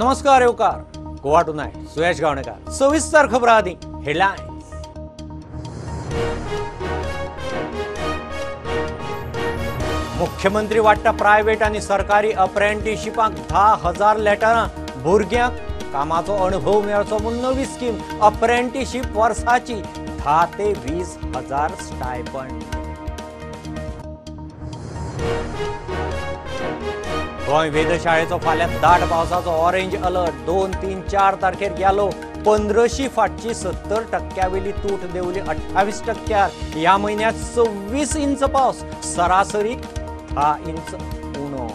नमस्कार येवकार गोवा टुनायट सुयश गावणेकर सविस्तर खबरां आदी हेडलायन्स। मुख्यमंत्री वाडटा प्रायव्हेट आनी सरकारी अप्रेंटिशिपांक 10,000 लेटरां, भुरग्यांक कामाचो अनुभव मेळचो म्हूण नवी स्कीम, अप्रेंटिशीप वर्साची 10 ते 20,000 स्टायपंड। गोंय वेधशाळेचो फाल्यां दाट पावसाचो ऑरेंज अलर्ट, 2, 3, 4 तारखेर गेलो। 1500 फाटची 70% वेली तूट देंवली 28%। ह्या म्हयन्यांत 26 इंच पावस, सरासरी 10 इंच उणो।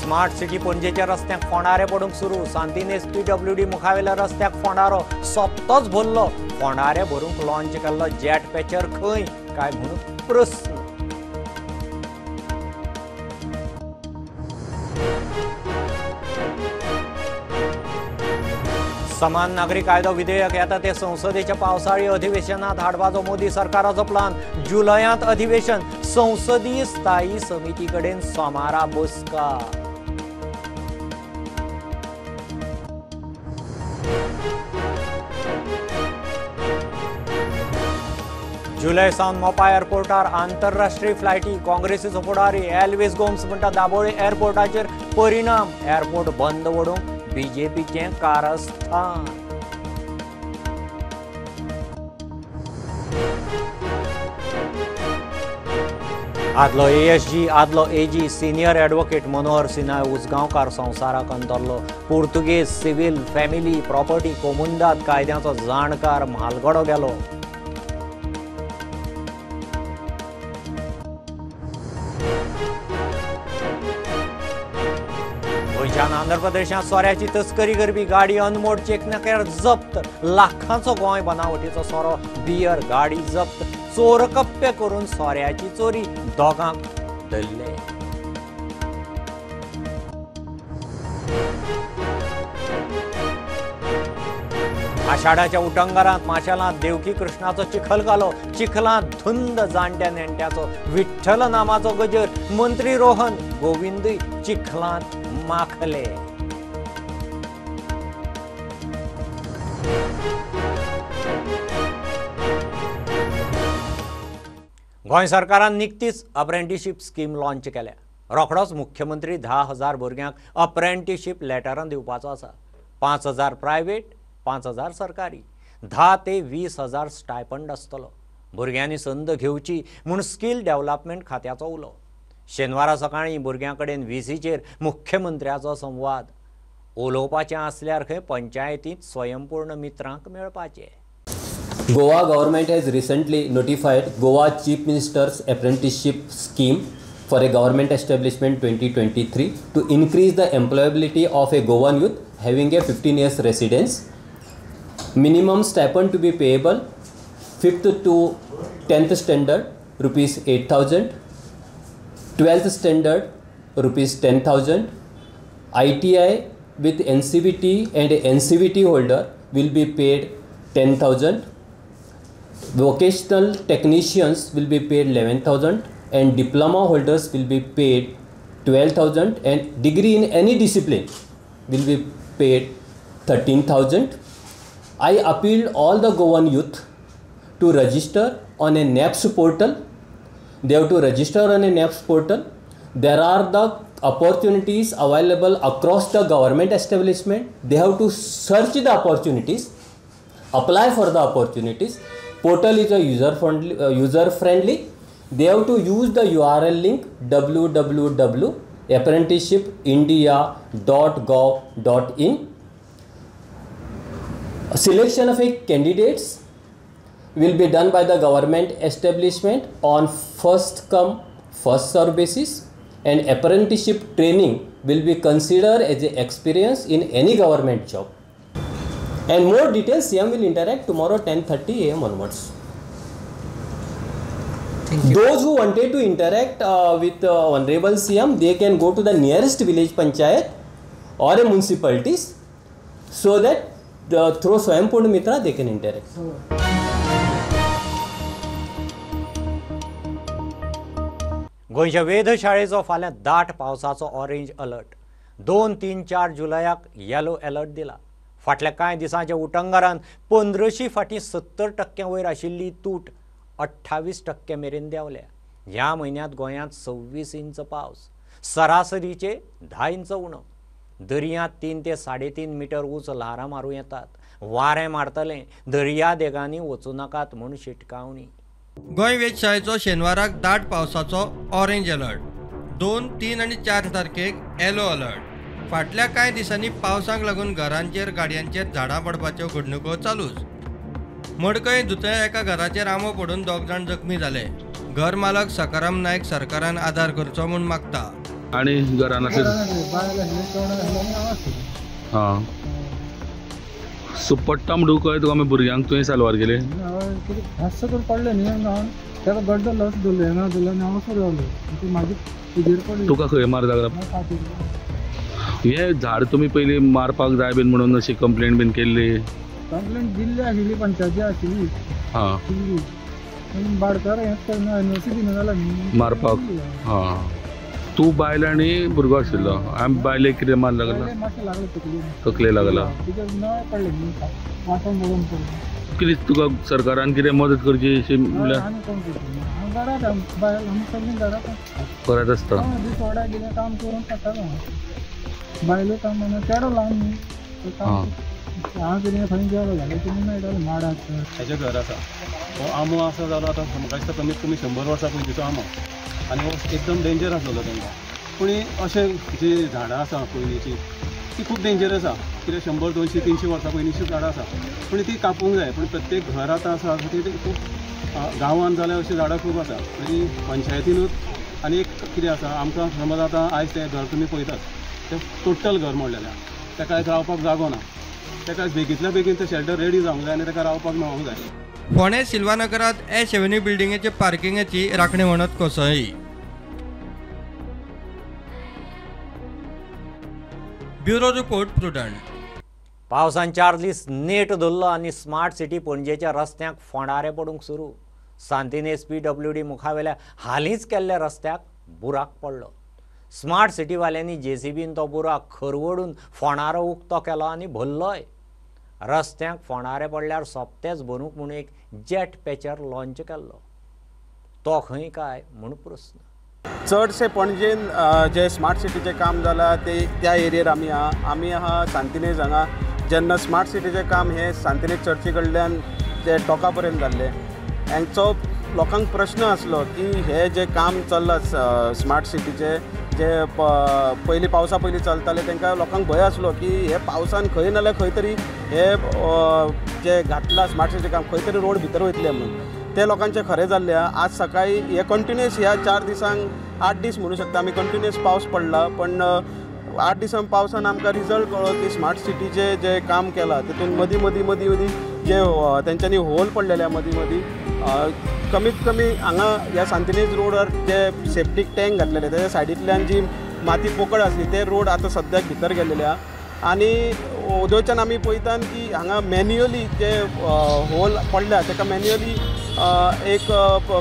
स्मार्ट सिटी पणजेच्या रस्त्यांक फोंडारे पडूंक सुरू। सांतिनेज पीडब्ल्यूडी मुखावेल्या रस्त्याक फोंडारो सोपतोच भरलो। फोंडारे भरूंक लॉन्च केल्लो जेट पॅचर खंय काय म्हणून प्रस्न। समान नागरी कायदो विधेयक येता ते संसदेच्या पावसाळी अधिवेशनात हाडपाचो मोदी सरकाराचो प्लान। जुलयांत अधिवेशन, संसदीय स्थायी समिती कडेन सोमारा बसका। जुलय सावन मोपा एअरपोर्टार आंतरराष्ट्रीय फ्लायटी, काँग्रेसीचो फुडारी एल्विस गोम्स म्हणटा दाबोळी एअरपोर्टाचेर परिणाम, एअरपोर्ट बंद वडोवंक बीजेपीचें कारस्थान। आदलो एएसजी, आदलो AG senior advocate Manohar Sinha Usgaonkar संवसाराक अंतरलो। पुर्तुगेज सिव्हील फॅमिली प्रॉपर्टी कोमुंदाद कायद्याचो जाणकार म्हालगडो गेलो। गोंयच्यान आंध्र प्रदेशांत सोऱ्याची तस्करी करपी गाडी अनमोड चेकनाक्यार जप्त। लाखांचो गोंय बनावटीचो सोरो, बियर गाडी जप्त। चोरकप्पे करून सोऱ्याची चोरी, दोगांक धरले। आषाढाच्या उटंगारांत माशेलांत देवकी कृष्णाचो चिखल घालो। चिखलांत धुंद जाणट्या नेणट्याचो, विठ्ठल नामाचो गजर। मंत्री रोहन गोविंदूय चिखलांत माखले। गोंय सरकारान निकतीच अप्रेंटिशीप स्कीम लॉन्च केल्या। रोखडोच मुख्यमंत्री 10,000 भुरग्यांक अप्रेंटिशीप लेटरां दिवपाचो आसा। 5,000 प्रायव्हेट, 5,000 सरकारी, 10 ते 20,000 स्टायपंड आसतलो। भुरग्यांनी संद घेवची म्हूण स्कील डेव्हलपमेंट खात्याचो उलो। शेनवारा सकाळीं भुरग्यां कडेन व्हीसीचेर मुख्यमंत्र्याचो संवाद। उलोवपाचें आसल्यार खंय पंचायतींत स्वयंपूर्ण मित्रांक मेळपाचें। Goa government has recently notified Goa Chief Minister's Apprenticeship Scheme for a government establishment 2023 to increase the employability of a Goan youth having a 15 years residence. Minimum stipend to be payable 5th to 10th standard rupees 8,000, 12th standard rupees 10,000, ITI with NCVT and NCVT holder will be paid 10,000, vocational technicians will be paid 11,000 and diploma holders will be paid 12,000 and degree in any discipline will be paid 13,000. I appeal all the Goan youth to register on a NAPS portal. They have to register on a NAPS portal. There are the opportunities available across the government establishment. They have to search the opportunities, apply for the opportunities. Portal is a user friendly. They have to use the URL link www.apprenticeshipindia.gov.in. Selection of a candidates will be done by the government establishment on first come first serve basis, and apprenticeship training will be considered as an experience in any government job. And more details CM will interact tomorrow 10:30 AM onwards. Thank you. Those who wanted to interact with Honorable CM, they can go to the nearest village panchayat or a municipalities, so that through Swayampurna Mitra they can interact. गोंयच्या वेधशाळेचो फाल्यां दाट पावसाचो orange alert. 2, 3, 4 जुलयाक येलो alert दिला. फाटल्या कांय दिसांच्या उटंगारान 1500 फाटीं 70% वयर आशिल्ली तूट 28% मेरेन देंवल्या. ह्या म्हयन्यांत गोंयांत 26 इंच पावस, सरासरीचे 10 इंच उणो. दर्यांत 3 ते 3.5 मिटर उंच ल्हारां मारूं येतात. वारें मारतलें, दर्या देगांनी वचूं नाकात म्हूण शिटकावणी. गोंय वेधशाळेचो शेनवाराक दाट पावसाचो ऑरेंज अलर्ट, 2, 3 आनी 4 तारखेक येलो अलर्ट. फाटल्या कांय दिसांनी पावसाक लागून घरांचेर गाडयांचेर झाडां पडपाच्यो घडणुको चालूच. मडकय दुतया एका घराचेर आंबो पडून 2 जाण जखमी जाले. घर मालक सकाराम नायक सरकारान आदार करचो म्हूण मागता. आनी घरान हां सो पडटा म्हणून कळ्ळें तुका आमी भुरग्यांक तुवें साल्वार केले. हातसो करून पडलें न्ही हांव ताका गड्डो लस धरलो, हांगा धरलो आनी हांव असो रावलो मागीर तुजेर पडलें. तुका खंय मार लागला? हे झाड तुमी पयलीं मारपाक जाय बीन म्हणून अशी कंप्लेंट बीन केल्ली? कंप्लेंट दिल्ली आशिल्ली, पंचायती आशिल्ली. हां पूण बाडकार हेंच करना, एनओसी दिना जाला न्ही मारपाक. हां तूं बायल आनी भुरगो आशिल्लो. आनी बायलेक कितें मार लागला? मातशें लागलें तकलेक. तकले लागला. कित्याक नवें पडलें न्ही, वांटोवन बरोवन पडलें. कितें तुका सरकारान कितें मदत करची अशी म्हणल्यार? आनी कोण करतलो? घरांत बायल आमी सगळीं घरांत घरांत आसता. दिसवड्या कितें काम करून खातालो. बायलो काम म्हणून चेडो ल्हान न्ही, हांव कितें खंय गेलो जाल्यार कितें मेळटालें माडाक. हेजें घर आसा, हो आंबो आसा जालो आतां म्हाका दिसता कमीत कमी 100 वर्सां पयलींचो आंबो आनी हो एकदम डेंजर आसलेलो तांकां. पूण अशें जीं झाडां आसा पयलींचीं ती खूब डेंजरस आसा, कित्याक 100, 200, 300 वर्सां पयलींचीं झाडां आसा, पूण ती कापूंक जाय. पूण प्रत्येक घर आतां आसा ती खूब गांवांत जाल्यार अशीं झाडां खूब आसा. आनी पंचायतीनूच आनी एक कितें आसा आमकां समज आतां आयज तें घर तुमी पळयतात तें टोटल घर मोडलेलें आसा, ताका आयज रावपाक जागो ना. ताका बेगींतल्या बेगीन तें शेल्टर रेडी जावंक जाय आनी ताका रावपाक मेळोंक जाय. फोंडें सिल्वानगरांत एश एव्हेन्यू बिल्डिंगेचे पार्किंगाची राखणे वणत कोसळ्ळी. Bureau report, Prudent. पावसान 4 दीस नेट धरलो आनी स्मार्ट सिटी पणजेच्या रस्त्यांक फोंडारे पडूंक सुरू. सांतिनेज PWD मुखावेल्या हालींच केल्ल्या रस्त्याक बुराक पडलो. स्मार्ट सिटीवाल्यांनी जेसीबीन तो बुराक खरवडून फोंडारो उक्तो केलो आनी भरलोय. रस्त्यांक फोंडारे पडल्यार सोंपतेच भरूंक म्हूण एक जेट पॅचर लॉंच केल्लो, तो खंय काय म्हूण प्रस्न. चडशे पणजेन जे स्मार्ट सिटीचें काम जालां ते त्या एरियेर आमी आहा. आमी आहा सांतिनेज हांगा. जेन्ना स्मार्ट सिटीचें काम हें सांतिनेज चर्ची कडल्यान जे टोका पर्यंत जाल्लें, हांचो लोकांक प्रश्न आसलो की हे जे काम चल्लां स्मार्ट सिटीचें जे पयलीं पावसा पयलीं चलतालें, तांकां लोकांक भंय आसलो की हे पावसान खंय ना जाल्यार खंय तरी हे जे घातलां स्मार्ट सिटी काम खंय तरी रोड भितर वयतले म्हणून. ते लोकांचें खरें जाल्लें आहा. आज सकाळीं हे कंटिन्युअस ह्या 4 दिसांक 8 दीस म्हणूं शकता आमी कंटिन्युअस पावस पडला, पण 8 दिसां पावसान आमकां रिजल्ट कळ्ळो की स्मार्ट सिटीचें जें काम केलां तितून मदीं मदीं मदीं मदीं जे तेंच्यांनी होल पडलेले मदीं मदीं कमीत कमी हांगा ह्या सांतिनेज रोडार जे सेप्टीक टँक घातलेले तेज्या सायडींतल्यान जी माती पोकळ आसली ते रोड आतां सद्याक भितर गेल्लेले आहा. आनी ओदोच्यान आमी पळयतात की हांगा मॅन्युअली जे होल पडल्या ताका मॅन्युअली एक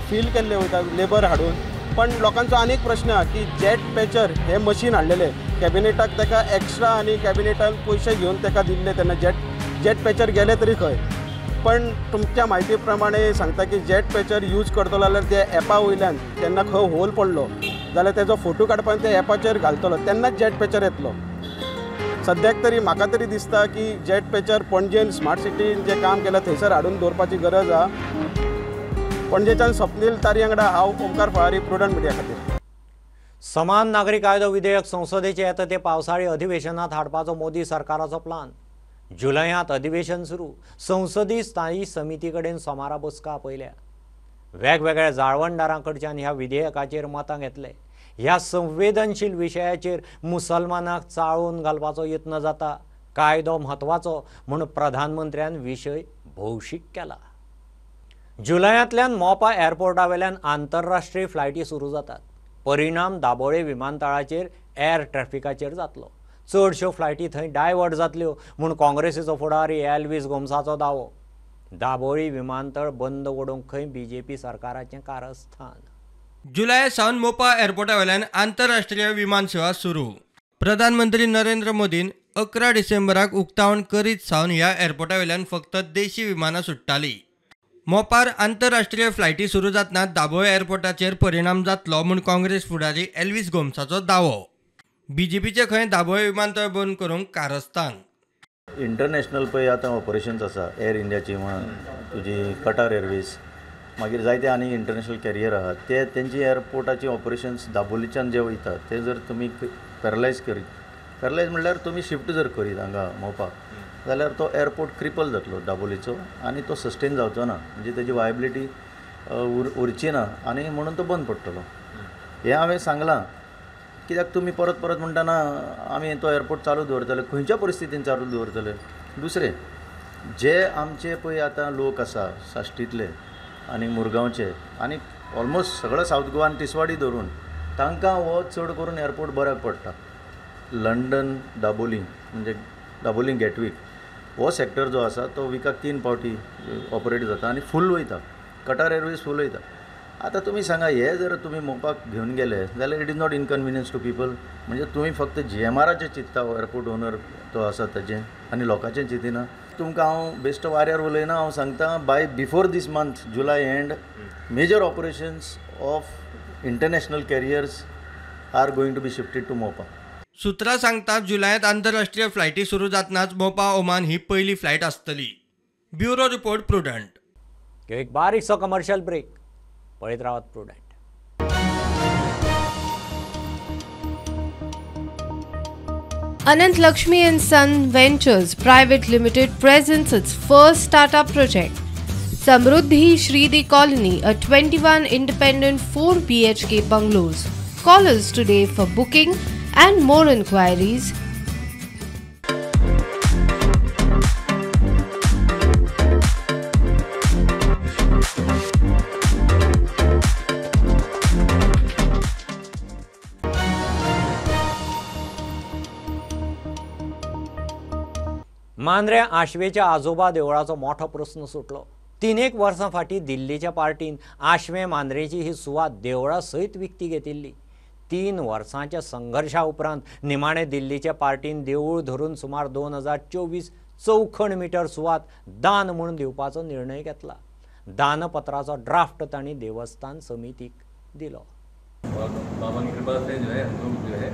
फील केल्ले वयता लेबर हाडून. पण लोकांचो आनी एक प्रश्न आहा की जेट पॅचर हें मशीन हाडलेलें कॅबिनेटाक ताका एक्स्ट्रा आनी कॅबिनेटान पयशे घेवन ताका दिल्ले तेन्ना जेट पॅचर गेले तरी खंय. पण तुमच्या म्हायती प्रमाणे सांगता की जेट पॅचर यूज करतलो जाल्यार त्या एपा वयल्यान तेन्ना खंय होल पडलो जाल्यार तेजो फोटो काडपाक त्या एपाचेर घालतलो तेन्नाच जेट पॅचर येतलो. सद्याक तरी म्हाका तरी दिसता की जेट पॅचर पणजेन स्मार्ट सिटीन जें काम केलां थंयसर हाडून दवरपाची गरज आहा. पणजेच्यान स्वप्नील तारी वांगडा हांव ओमकार फळारी, प्रुडंट मिडिया खातीर. समान नागरी कायदो विधेयक संसदेचे येता ते पावसाळी अधिवेशनात हाडपाचो मोदी सरकाराचो प्लान. जुलयांत अधिवेशन सुरू. संसदीय स्थायी समिती कडेन सोमारा बसका आपयल्या. वेगवेगळ्या जाळवणदारां कडच्यान ह्या विधेयकाचेर मतां घेतले. ह्या संवेदनशील विशयाचेर मुसलमानाक चाळोवन घालपाचो यत्न जाता. कायदो म्हत्वाचो म्हूण प्रधानमंत्र्यान विशय भौशीक केला. जुलयांतल्यान मोपा एअरपोर्टावेल्यान आंतरराष्ट्रीय फ्लायटी सुरू जातात. परिणाम दाबोळे विमानतळाचेर एअर ट्रॅफिकाचेर जातलो. चडश्यो फ्लायटी थंय डायवर्ट जातल्यो म्हूण काँग्रेसीचो फुडारी एल्वीस गोम्साचो दावो. दाबोळी विमानतळ बंद उडोवंक खंय बीजेपी सरकाराचें कारस्थान. जुलय सावन मोपा एअरपोर्टा वयल्यान आंतरराष्ट्रीय विमान सेवा सुरू. प्रधानमंत्री नरेंद्र मोदीन 11 डिसेंबराक उक्तावण करीत सावन ह्या एअरपोर्टा वयल्यान फक्त देशी विमानां सुट्टाली. मोपार आंतरराष्ट्रीय फ्लायटी सुरू जातना दाबोळे एअरपोर्टाचेर परिणाम जातलो म्हूण काँग्रेस फुडारी एल्विस गोम्साचो दावो. बीजेपीचे खंय दाबोळे विमानतळ बंद करूंक कारस्थान. इंटरनॅशनल पळय आतां ऑपरेशन्स आसा, एअर इंडियाची म्हण, तुजी कटार एअरवेज, मागीर जायते आनी इंटरनॅशनल कॅरियर आहात, ते तेंची एअरपोर्टाची ऑपरेशन्स दाबोलीच्यान जे वयता ते जर तुमी पॅरलायज करीत, पॅरलायज म्हणल्यार तुमी शिफ्ट जर करीत हांगा मोपा जाल्यार तो एअरपोर्ट क्रिपल जातलो दाबोलीचो आनी तो सस्टेन जावचो ना, म्हणजे तेजी वायबिलिटी उरची ना आनी म्हणून तो बंद पडटलो. हें हांवें सांगलां कित्याक तुमी परत परत म्हणटा ना आमी तो एअरपोर्ट चालू दवरतले, खंयच्या परिस्थितीन चालू दवरतले. दुसरें, जे आमचे पळय आतां लोक आसा साश्टींतले आनी मुरगांवचे आनी ऑलमोस्ट सगळो सावथ गोवान तिसवाडी धरून तांकां हो चड करून एअरपोर्ट बऱ्याक पडटा. लंडन दाबोली म्हणजे दाबोली गॅटवीक हो सेक्टर जो आसा तो विकाक 3 फावटी ऑपरेट जाता आनी फूल वयता, कटार एअरवेज फूल वयता. आतां तुमी सांगा, हे जर तुमी मोपाक घेवन गेले जाल्यार it is not inconvenience to people. म्हणजे तुमी फक्त जीएमआराचें चिंत्ता, एअरपोर्ट ओनर तो आसा ताजें, आनी लोकांचें चिंतिना. तुमकां हांव बेश्टो वाऱ्यार उलयना, हांव सांगता by before this month July end major operations of international carriers are going to be shifted to Mopa. सूत्रां सांगतात जुलयांत आंतरराष्ट्रीय फ्लायटी सुरू जातनाच मोपा ओमान ही पयली फ्लायट आसतली. Bureau report, Prudent. एक बारीकसो कमर्शियल ब्रेक, पळयत रावात Prudent. Anant Lakshmi and Son Ventures Private Limited presents its first startup project, Samruddhi Shridi Colony, a 21 independent 4 BHK bungalows. Call us today for booking and more inquiries. Mandrem आशवेच्या आजोबा देवळाचो मोठो प्रस्न सुटलो. 3 वर्सां फाटीं दिल्लीच्या पार्टीन आशवे मांद्रेची ही सुवात देवळा सयत विकती घेतिल्ली. 3 वर्सांच्या संघर्शा उपरांत निमाणे दिल्लीच्या पार्टीन देवूळ धरून सुमार 2024 चौखण मिटर सुवात दान म्हूण दिवपाचो निर्णय घेतला. दानपत्राचो ड्राफ्ट तांणी देवस्थान समितीक दिलो. बाबा की कृपा से जो है हम लोग जो है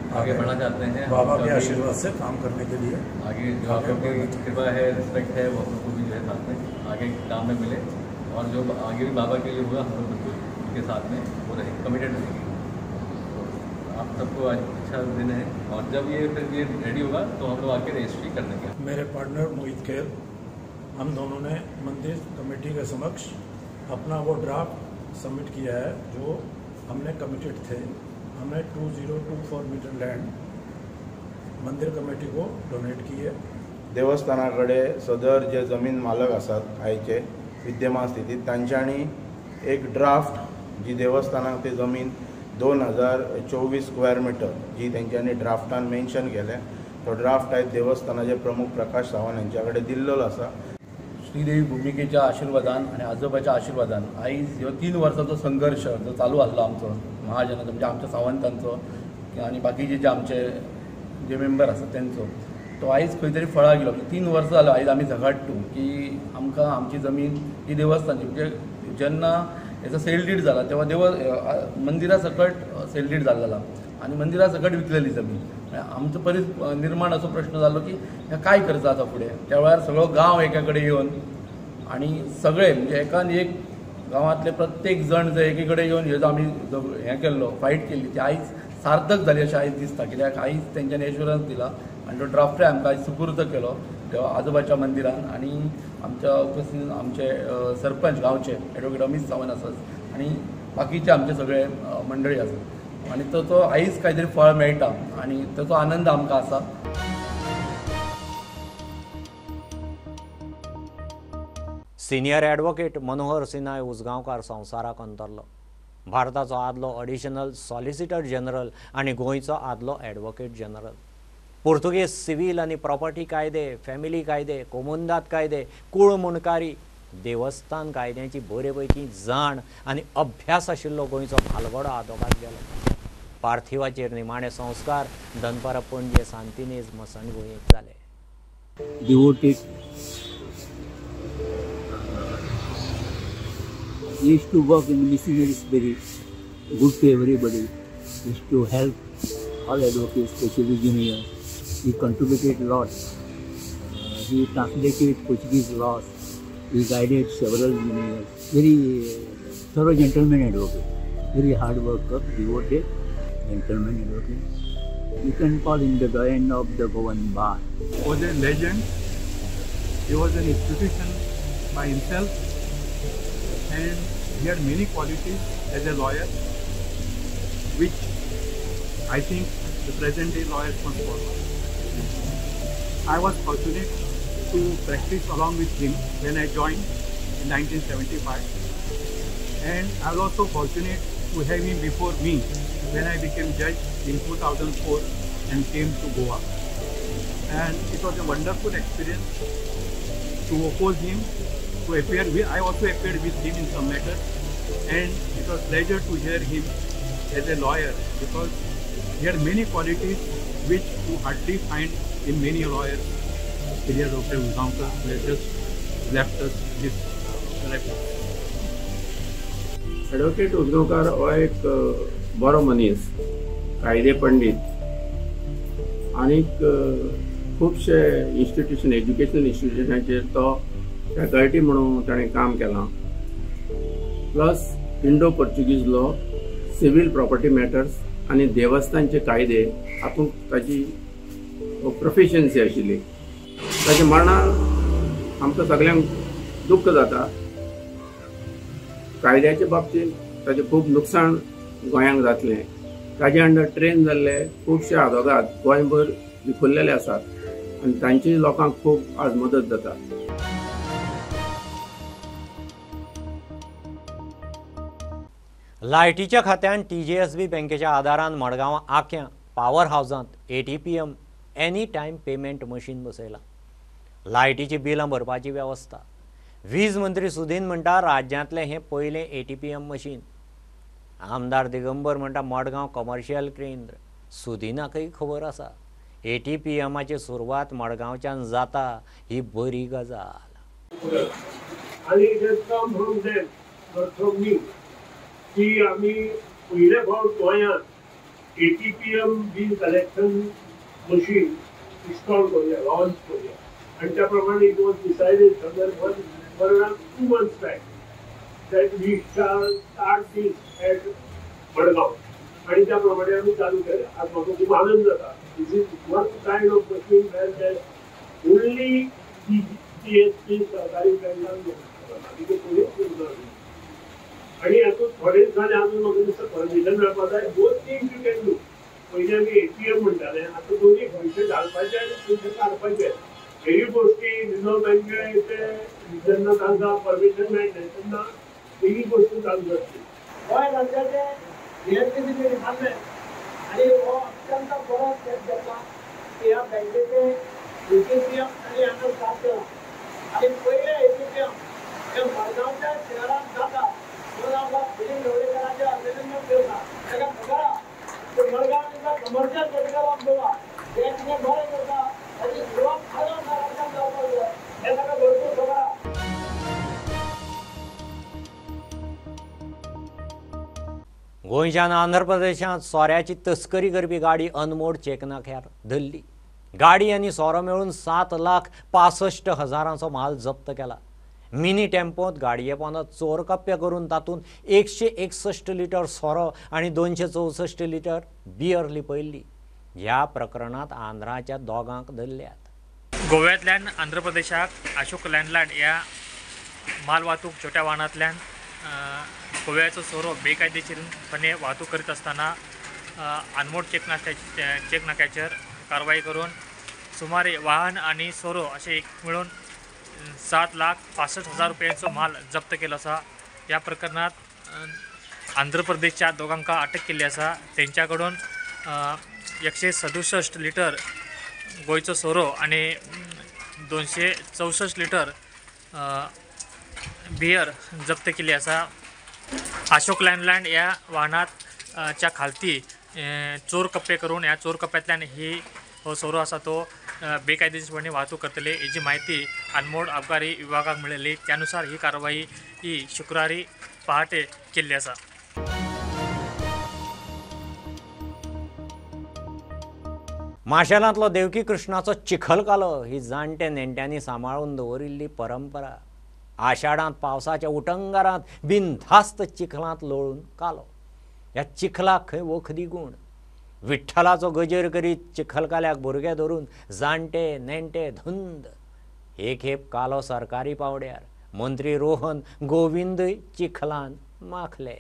आगे बढ़ना चाहते हैं, बाबा के आशीर्वाद से काम करने के लिए आगे जो आप लोगों की कृपा है, रिस्पेक्ट है, वो हम लोग को भी जो है साथ में आगे काम में मिले और जो आगे भी बाबा के लिए हुआ हम लोग बिल्कुल उनके साथ में वो रहेंगे, कमिटेड रहेंगे। तो आप सबको आज अच्छा दिन है और जब ये फिर ये रेडी होगा तो हम लोग आके रजिस्ट्री कर देंगे। मेरे पार्टनर मोहित खेर, हम दोनों ने मंदिर कमेटी के समक्ष अपना वो ड्राफ्ट सबमिट किया है जो हमने कमिटेड थे। हमने 2024 मीटर लैंड मंदिर कमेटी को डोनेट की है। देवस्थाना कडेन सदर जे जमीन मालक आसात आयचे विद्यमान स्थितीत तांच्यांनी एक ड्राफ्ट जी देवस्थानाक ते जमीन 2024 स्क्वेअर मिटर जी तेंच्यांनी ड्राफ्टान मेन्शन केलें तो ड्राफ्ट आयज देवस्थानाचे प्रमुख प्रकाश सावंत हांच्या कडेन दिल्लो आसा। श्रीदेवी भुमिकेच्या आशिर्वादान आनी आजोबाच्या आशिर्वादान आयज ह्यो 3 वर्सांचो संघर्श जो चालू आसलो आमचो महाजनाचो, म्हणजे आमच्या सावंतांचो आनी बाकीचे जे आमचे जे मेंबर आसात तेंचो, तो आयज खंय तरी फळाक गेलो. 3 वर्सां जालो आयज आमी झगडटू की आमकां आमची जमीन ही देवस्थानची, म्हणजे जेन्ना हेचो सेल डीड जाला तेव्हा देव मंदिरा सकट सेल डीड जाल्लो आनी मंदिरा सकट विकलेली जमीन. आमचो परीस निर्माण असो प्रश्न जालो की काय करचो आतां फुडें. त्या वेळार सगळो गांव एका कडेन येवन आनी सगळे म्हणजे एकान एक गांवांतले प्रत्येक जण जे एके कडेन येवन हेजो आमी हें केल्लो, फायट केल्ली, ती आयज सार्थक जाली अशें आयज दिसता. कित्याक आयज तेंच्यांनी एश्युरन्स दिला आनी तो ड्राफ्टय आमकां आयज सुपूर्द केलो देवा आजोबाच्या मंदिरान. आनी आमच्या उपस्थितीन आमचे सरपंच गांवचे एडवोकेट अमीत सावंत आसात आनी बाकीचे आमचे सगळे मंडळी आसात आनी तो आयज कांय तरी फळ मेळटा आनी ताचो आनंद आमकां आसा. सिनियर ॲडव्होकेट मनोहर सिनाय उजगांवकार संवसाराक अंतरलो. भारताचो आदलो अडिशनल सॉलिसिटर जनरल आनी गोंयचो आदलो ॲडव्होकेट जनरल. पुर्तुगेज सिव्हील आनी प्रॉपर्टी कायदे, फॅमिली कायदे, कोमुंदाद कायदे, कूळ मुंडकारी देवस्थान कायद्यांची बरे पैकी जाण आनी अभ्यास आशिल्लो गोंयचो भालगडो आदोगाद गेलो. पार्थिवाचेर निमाणे संस्कार दनपारा पणजे सांतिनेज मसणभुंयेंत जाले. Devoted, he used to work in missionary spirit, good to everybody, used to help all advocates, especially juniors. He contributed a lot. He translated Portuguese laws. He guided several juniors. Very thorough gentleman advocate, very hard worker, devoted gentleman advocate. You can call him the doyen of the Goan bar. He was a legend. He was an institution by himself, and he had many qualities as a lawyer, which I think the present day lawyers must follow. I was fortunate to practice along with him when I joined in 1975, and I was also fortunate to have him before me when I became judge in 2004 and came to Goa. And it was a wonderful experience to oppose him, to appear. I also appeared with him in some matters, and it was pleasure to hear him as a lawyer, because he had many qualities which you hardly find in many lawyers. Here Dr. Usgaonkar, who has just left us this life. Advocate Usgaonkar हो एक बरो मनीस, कायदे पंडीत आनीक खुबशे institution, educational इन्स्टिट्युशनाचेर तो faculty म्हणून ताणें काम केलां. Plus Indo Portuguese law, civil property matters आनी देवस्थानचे कायदे हातूंत ताची प्रोफिशियन्सी आशिल्ली. ताच्या मरणान आमकां सगळ्यांक दुख्ख जाता. कायद्याच्या बाबतींत ताचें खूब नुकसाण गोंयांक जातलें. ताजे अंडर ट्रेन जाल्ले खुबशे आदोगाद गोंयभर विखुरलेले आसात आनी तांची लोकांक खूब आज मदत जाता. लायटीच्या खात्यान टीजेएसबी बँकेच्या आदारान मडगांवां आक्यां पावर हावजांत ATPM any time payment machine बसयलां. लायटीचीं बिलां भरपाची वेवस्था. वीज मंत्री सुदीन म्हणटा राज्यांतलें हें पयलें ATPM machine. आमदार दिगंबर म्हणटा मडगांव कमर्शियल केंद्र. सुदिनाकय खबर आसा ATPMाची सुरवात मडगांवच्यान जाता ही बरी गजाल. आनी की आमी पयले फावट गोंयांत ATPM bill collection machine install करूया, लॉन्च करूया. आनी त्या प्रमाणे it was decided somewhere 1 2 months back that we shall start this at Madgaon. आनी त्या प्रमाणे आमी चालू केलें. आज म्हाका खूब आनंद जाता. This is one kind of machine where that only GST सहकारी बँकांक बाकीचे कोणीच करना. आनी हातूंत थोडे दिसांनी अजून म्हाका दिसता परमिशन मेळपा जाय. Both things you can do. पयलीं आमी ATM म्हणटाले, आतां दोनी पयशे घालपाचे आनी पयशे काडपाचे हेय गोश्टी रिजर्व बँकेचे जेन्ना तांकां परमिशन मेळटलें तेन्ना ही गोश्ट चालू जातली. गोंय राज्याचें इलेक्ट्रिसिटी डिपार्टमेंट आनी हो अत्यंत बरो स्टेप घेतला की ह्या बँकेचें ATPM तांणी हांगा स्टार्ट केलां आनी पयलें ATPM हें मडगांवच्या शहरांत जाता म्हणून आमकां सुनील ढवळीकराचें अभिनंदन करता. ताका खबर आसा की Madgaon commercial capital of Goa हें कितें बरें करता ताची सुरवात मडगांव शारांतल्यान जावपाक जाय हें ताका भरपूर खबर आसा. गोंयच्यान आंध्र प्रदेशांत सोऱ्याची तस्करी करपी गाडी अनमोड चेकनाक्यार धरली. गाडी आनी सोरो मेळून 7,65,000 माल जप्त केला. मिनी टेम्पोंत गाडये पोंदा चोरकप्पे करून तातूंत 161 लिटर सोरो आनी 264 लिटर बियर लिपयल्ली. ह्या प्रकरणांत आंध्राच्या दोगांक धरल्यात. गोव्यांतल्यान आंध्र प्रदेशाक अशोक लँडलँड ह्या माल वाहतूक छोट्या वाहनांतल्यान गोव्याचो सोरो बेकायदेशीरपणे वाहतूक करीत आसतना अनमोड चेकनाक्याचेर कारवाई करून सुमारे वाहन आनी सोरो अशें एक मेळून 7,65,000 रुपयांचो माल जप्त केलो आसा. ह्या प्रकरणांत आंध्र प्रदेशच्या दोगांक अटक केल्ली आसा. तेंच्या कडून 167 लिटर गोंयचो सोरो आनी 264 लिटर बियर जप्त केल्ली आसा. अशोक लँडलँड ह्या वाहनाच्या खालती चोर कप्पे करून ह्या चोर कप्प्यांतल्यान ही हो सोरो आसा तो बेकायदेशीरपणे वाहतूक करतले हेजी म्हायती अनमोड अबकारी विभागाक मेळिल्ली. त्यानुसार ही कारवाई ही शुक्रारी पहाटे केल्ली आसा. माशेलांतलो देवकी कृष्णाचो चिखलकालो ही जाणटे नेणट्यांनी सांबाळून दवरिल्ली परंपरा. आषाढांत पावसाच्या उटंगारांत बिनधास्त चिखलांत लोळून कालो. ह्या चिखलाक खंय वखदी गूण. विठ्ठलाचो गजेर करीत चिखलकाल्याक भुरगे धरून जाणटे नेणटे धुंद. हे खेप कालो सरकारी पावड्यार मंत्री रोहन गोविंदय चिखलान माखले.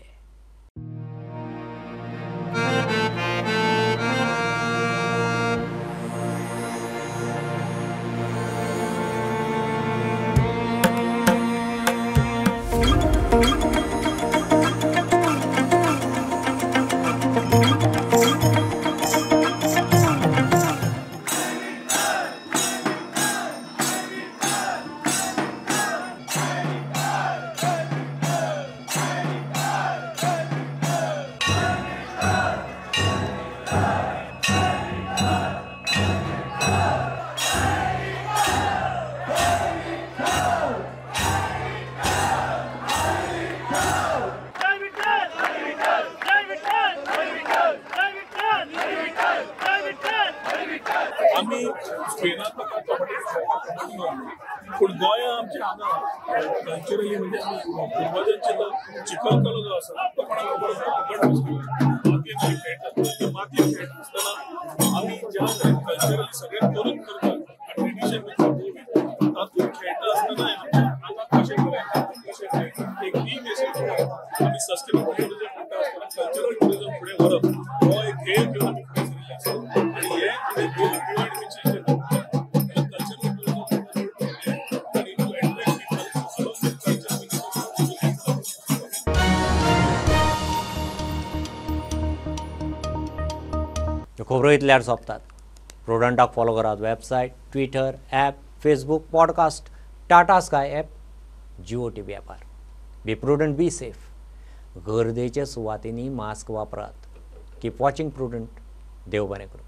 आमी स्पेनात पूण गोंया आमच्या हांगा कल्चरली म्हणजे पुर्वजांचे जो चिखलकालो जो आसा तो कोणाक खबर आसना, फुकट मातयेन खेळटात. मातयेन खेळटा आसतना आमी ज्या तरेन कल्चरली सगळें करून करतात ट्रेडिशन तातूंत खेळटा आसतना आमच्या आंगाक कशें बरें कशें एक टीम अशें आमी सस्टेनेबल टुरिजम म्हणटा आसतना कल्चरल टुरिजम फुडें व्हरप हो एक ध्येय घेवन आमी फुडें सरिल्ले आसा. आनी हे आमी खबरो इतल्यार सोंपतात. प्रुडंटाक फॉलो करात website, Twitter, app, Facebook, podcast, Tata Sky app, Jio TV ॲपार. Be prudent, be safe. गर्देच्या सुवातींनी मास्क वापरात. Keep watching Prudent. देव बरें करूं.